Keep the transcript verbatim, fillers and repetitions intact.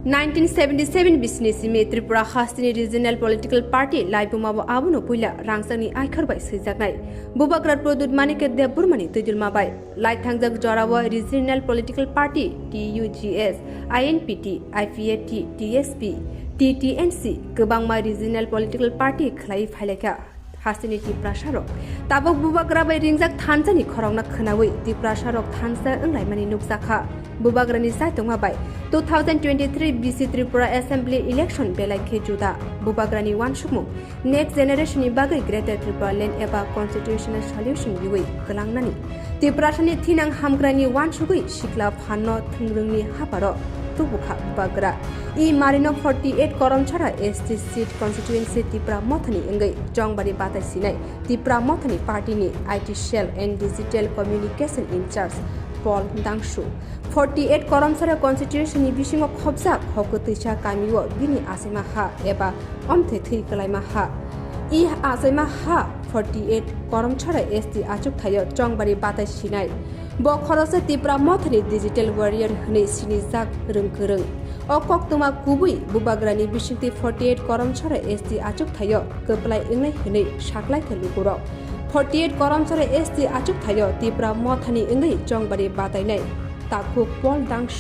Nineteen seventy seven bisini simi Tripura hasteni regional political party laibuma bo abono puila rangchakni aikhor bai swijaknai Bubagra Pradyut Manikya Debbarmani twidulma bai lai thangjak jorao regional political party T U G S, I N P T, I P F T, T S P, T T N C kwbangma regional political party khlai phailaikha. Hasteni Tiprasarok tabuk Bubagra bai ringjak thansani khorokno khwnawi Tiprasarok thansa wnglaimani nukjakha. Bubagrani chaitongma bai two thousand twenty three B C Tripura Assembly election belai khe juda. Bubagrani uansukmung next generation ni bagwi Greater Tripura Land eba constitutional solution riwi kwlangnani. Tiprasani thinang hamkrani uansugwi sikla phanno thwngrwngni haparo tubukha Bubagra. I marino forty eight Karamchara S T seat constituency Tipra Mothani wngwi Chongbari batai sinai Tipra Mothani party ni I T cell and digital communication in charge Paul Dangshu. Forty eight Karamchara constituency ni bisingo khopjak hokotwisa kamio bini achaima ha eba omthai thwi kwlaima ha. I achaima ha forty eight Karamchara S T achuk thaio Chongbari batai sinai. Bo khoroksa Tipra Mothani digital warrior hwnwi sinijak rwng kwrwng. O koktwma kubui Bubagrani bisingtwi forty eight Karamchara S T achuk thaio kwplai wngnai hwnwi saklaikha lukurok. Forty eight Karamchara S T achuk thaio Tipra Mothani wngwi Chongbari batainai takhuk Paul Dangshu.